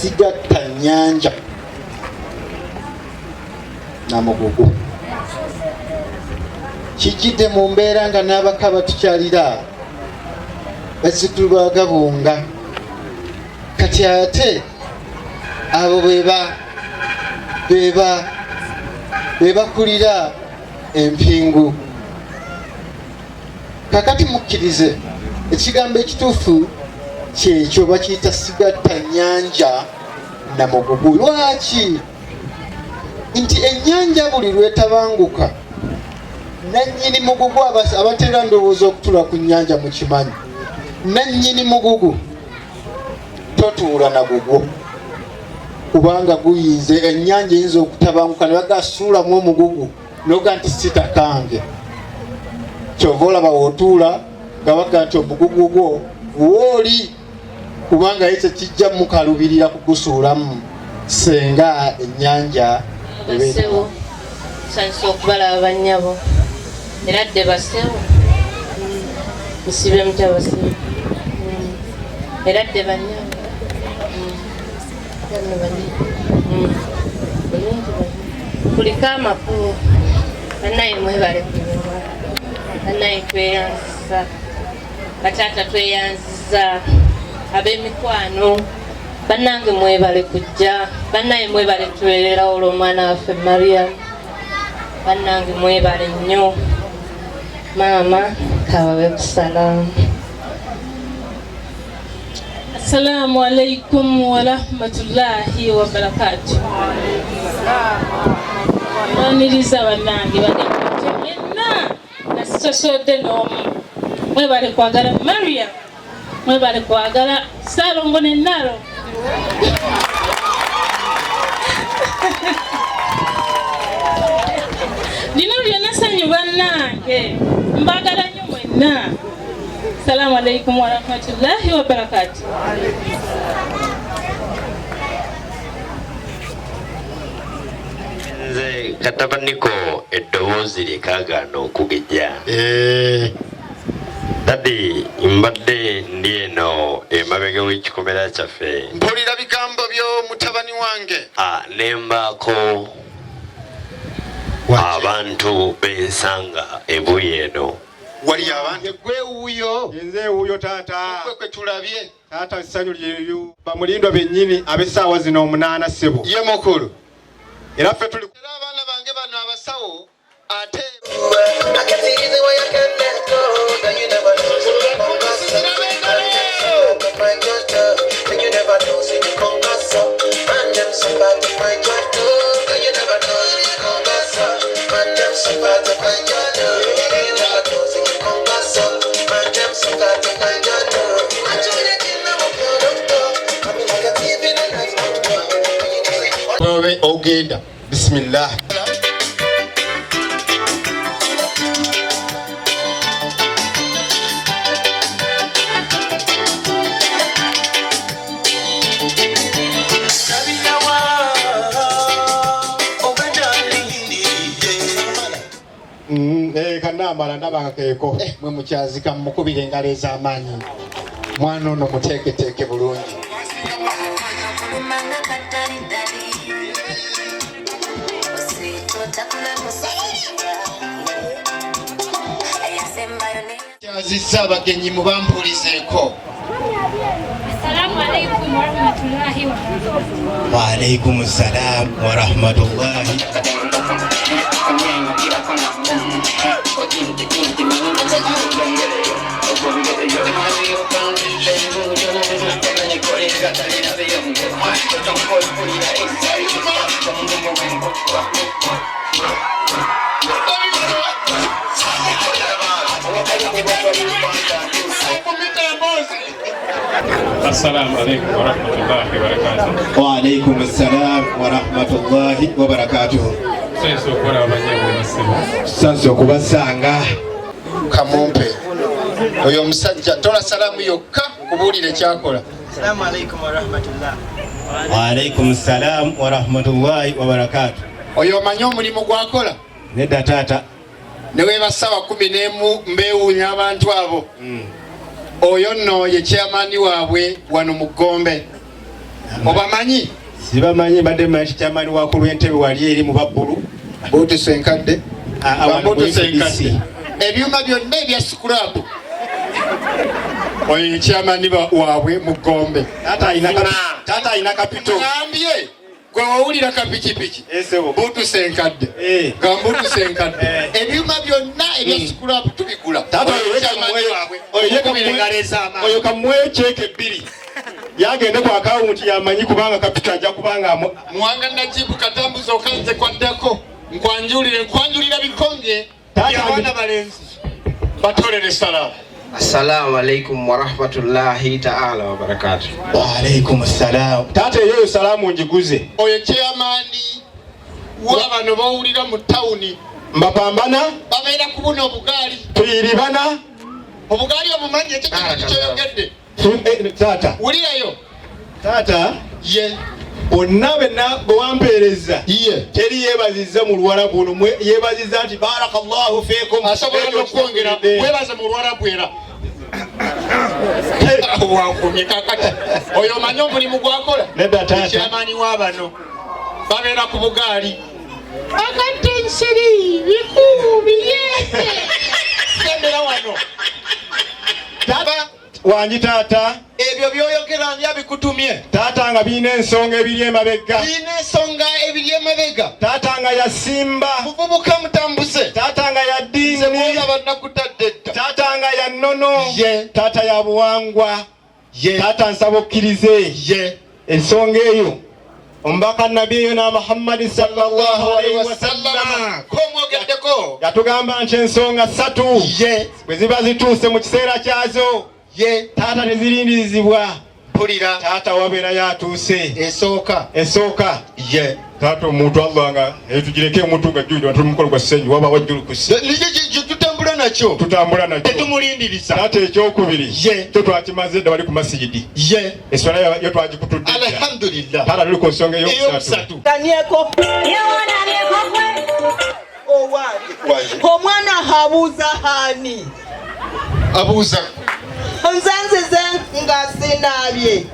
Sigatta nnyanja na mugugu. Kijjidde mu mbeera nga n'abaka batukyalira bazzukulu ba Gabunga. Kati ate abo beba beba bebakulira empingu. Kakati mukkirize ekigambo ekituufu kyekyo bakiyita sigatta nnyanja na mugugu. Lwaki? Nti ennyanja buli lwetabanguka nannyini mugugu, abatera ndowooza okutula ku nnyanja mukimanyi, nannyini mugugu totuula na gugwo kubanga guyinza, ennyanja eyinza okutabanguka ne bagasuulamu omugugu noga nti sitakange. Kyova olaba wotuula nga baga nti omugugu gwo wooli, kubanga ye tekijja mukalubirira kugusuulamu senga ennyanja. Basebo, nsanyusa okubalaba bannyabo, era dde basebo, musibe mutya basebo, era dde bannyabo, bulungi kuliko amakulu. Bannaye mwebale kunyuma, bannaye tweyanziza, bataata tweyanziza, ab'emikwano bannange mwebale kujja, bannaye mwebale tubeererawo olw'omwana waffe Mariam, bannange mwebale nnyo. Maama kababe kusalaamu. Assalamu alaikum warahmatullahi wabarakatu. Mwaniriza bannange bagende mwenna, nasosodde n'omu. Mwebale kwagala Mariam, mwebale kwagala Ssalongo ne Nalo. Lino lyonna ssanyu bannange, mbagala nnyo mwenna. Assalamu alaikum warahmatullahi wabarakatu. Nze katabaniko eddoboozi lye kaagaana okugejja. Daddy, mbadde ndi eno emabega w'ekikomera kyaffe. Mpulira bigambo byo mutabani wange. Ne mbaako abantu bensanga ebuyi eno. Wali abantu? Gwe wuuyo. Nze wuuyo taata. Gwe kwe tulabye. Taata essanyu lyeryo bamulindwa bennyini ab'essaawa zino 8 ssebo. Ye mukulu. Era ffe tuli. Era abaana bange bano abasawo ate. Ogenda. Bismillah. Kanamala ndaba akakeeko. Mwe mukyazika mumukubire engalo ez'amaanyi. Mwana ono muteeketeeke bulungi. Kyazizza abagenyi mubampulizeeko. Assalamu alaikum warahmatullahi wabarakatuh. Wa alaikum salam wa rahmatullahi. Assalamu alaikum warahmatullahi wabarakatuh. Wa alaikum salam wa rahmatullahi wa barakatuh. Tusanyuse okubalaba bannyabo bassebo. Tusanyuse okubasanga. Kamumpe oyo omusajja tola salaamu yokka kubuulira ekyakola. Assalamu alaikum warahmatullah. Wa alaikum salam wa rahmatullahi wa barakatuh. Oyo omanyi omulimu gwakola? Nedda taata. Ne weba ssaawa 11 mbeewuunya abantu abo. Oyo nno ye chairman waabwe wano mu Gombe. Obamanyi? Sibamanyi, mbadde mmanyi chairman wa ku lw'entebe wali eri mu babbulu. Buutuse enkadde. Ah, ah, wano ku Bambuutuse FDC. enkadde. Ebyuma byonna ebya scrap. Oyo ye chairman waabwe mu Gombe. Taata alina kapito. Ngambye gwe wawulira kapikipiki. Esebo. Buutuse enkadde. Eh. Nga mbuutuse enkadde. Eh. Ebyuma byonna ebya scrap tubigula. Taata Oyo oyo ye chairman waabwe. Mukubira engalo ez'amaanyi. oyo kamuweyo ceeke 2 yagende ku akawunti yamanyi kubanga kapito ajja kubanga Muwanga Najibu Katambuza okanze kwaddako nkwanjulire nkwanjulira bikonge Taata by'abaana balenzi batolere salaamu. Assalamu alaikum warahmatullahi taala wabarakatuh. Wa alaikum salam. Taata eyo salaamu njiguze. Oyo chairman wa bano bawulira mu tawuni Mbapambana babeera ku buno obugaali. Tuyiribana. Obugaali obumanyi ekyo kintu kyoyogedde. Taata. Wulirayo. Taata. Ye. Bonna benna bwe wampeereza. Ye. Teri yeebazizza mu Luwarabu luno, yeebazizza nti barakallahu fiikum. Asobola n'okwongera weebaze mu Luwarabu era. Wakumye kakati. Oyo omanyi omulimu gw'akola? Nedda taata. Chairman wa bano babeera ku bugaali. Akadde ensiri bikubiye. Sembera wano. Taata wangi taata. Ebyo by'oyogera ani abikutumye? Taata nga birina ensonga ebiri emabega. Birina ensonga ebiri emabega. Taata nga yasimba. Muvubuka mutambuze. Taata nga ya ddiini. Nze bw'olaba nakutadde dda. Taata nga ya nnono. Ye. Taata ya buwangwa. Ye. Taata nsaba okkirize. Ye. Ensonga eyo omubaka Nabbi eyo na Muhammadi sallallahu alaihi wasallam Ko mwogeddeko. yatugamba nti ensonga 3 Ye. bwe ziba zituuse mu kiseera kyazo. Ye. Taata tezirindirizibwa. Mpulira. Taata wabeerayo atuuse. Esooka. Esooka. Ye. Taata omuntu Allah nga tugireke omuntu nga jjulira tuli mukolo gwa ssenyu waba wajjulukusi. Tutambula nakyo. Tutambula nakyo. Tetumulindiriza. Taata ekyokubiri. Ye. Kyo twakimaze dda bali ku masijidi. Ye. Esswala yo twagikutudde dda. Alhamdulillah. Taata tuli ku nsonga eyokusatu. Tanieko. Owange. Omwana abuuza ani? Abuuza. Nze nzize nga sinaabye.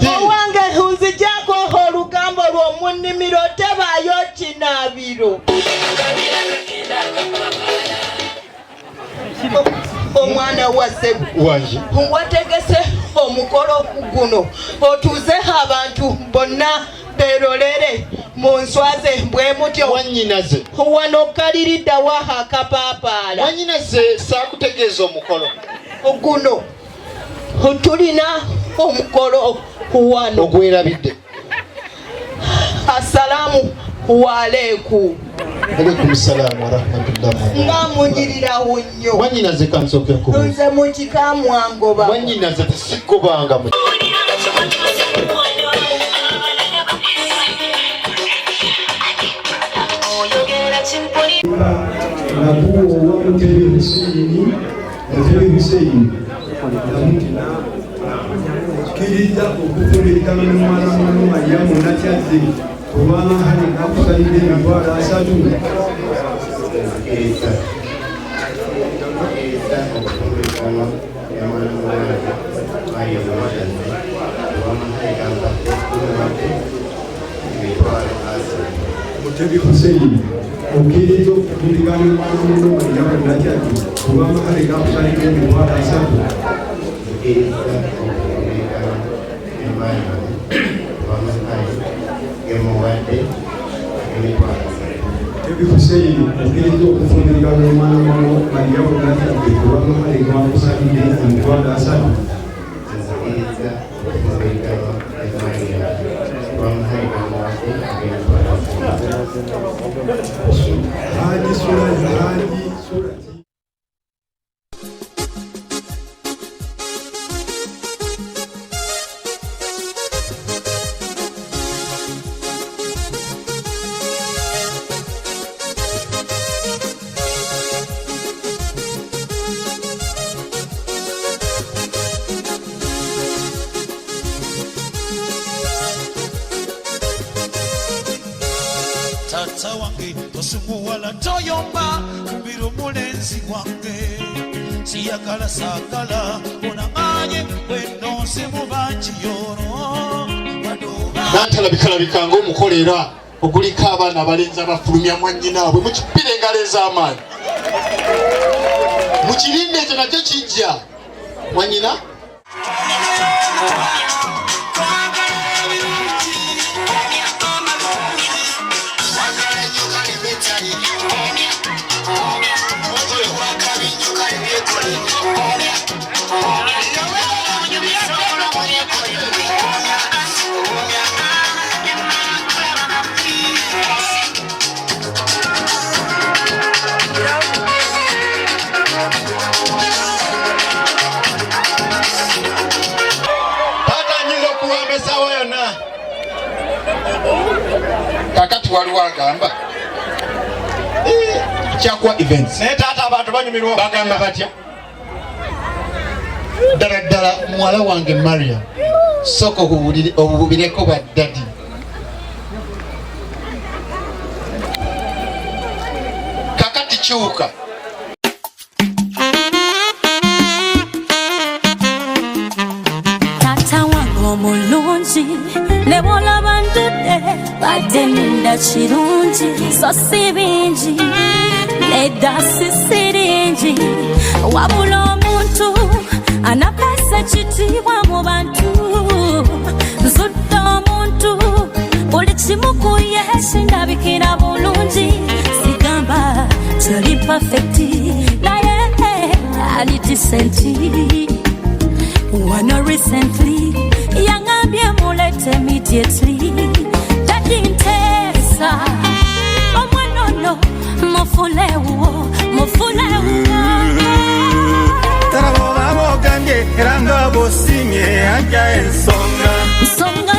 Owange nzijjako olugambo lw'omu nnimiro tebaayo kinaabiro. Omwana wa Ssebu. Wange. Wategese omukolo guno otuuze abantu bonna beerolere mu nswaze bwe mutyo. Wannyinaze. Wano kaliriddawa akapaapaala. Wannyinaze saakutegeeza omukolo. Guno tulina omukolo wano. Ogwerabidde. Assalaamu aleikum. Aleikum salaamu warahmatullahi. Nga munyirirawo nnyo. Wannyinaze kansooke nkubuuze. Nze mu kika mwangoba. Wannyinaze tesigobanga mu. Nakuwa Mutebi Hussein, Mutebi Hussein kkiriza okufumbiriganwa ne mwana munno Mariyamu Nakyazze olw'amahale g'akusalidde 300,000. Kkiriza okufumbiriganwa ne mwana muwala Mariyamu Nakyazze olw'amahale g'amuwadde 300,000. Mutebi Hussein okkiriza okufumbiriganwa ne mwana munno Mariyamu Nakyazze olw'amahale g'akusalidde 300,000. Kkiriza okufumbiriganwa ne Mariyamu olw'amahale gemuwadde 300,000. Mutebi Hussein okkiriza okufumbiriganwa ne mwana munno Mariyamu Nakyazze olw'amahale g'akusalidde 300,000. Nzikiriza okufumbiriganwa ne Mariyamu olw'amahale g'amuwadde 300,000. Haji Suraji, Haji Suraji. Tata wange tosunguwala toyomba kubira omulenzi wange siyagala saagala onaŋŋanye bwe nnonse mu bangi yono wano. N'atalabikalabika ng'omukolo era oguliko abaana abalenzi abafulumya mwannyinaabwe mukipira engalo ez'amaanyi. Mukirinde ekyo nakyo kijja. Mwannyina? Taata nyinza okuwamba essaawa yonna. Kakati waliwo agamba kyakuwa events. Naye taata abantu banyumirwa. Bagamba batya? Ddala ddala muwala wange Mariam, sooka obuwulireko ba ddadi. Kakati kyuka. Tata wange omulungi ne bw'olaba ndudde badde nninda kirungi so si bingi nedda si siringi wabula omuntu anapeesa ekitiibwa mu bantu nzudde omuntu buli kimu ku ye kindabikira bulungi sigamba toli pafekiti naye ali disenti. Wano recently yangambye mulete immediately Daddy ntesa omwana ono mufulewuwo mufulewuwo. Taraboba bogambye era nga bw'osiimye ajja ensonga. Nsonga.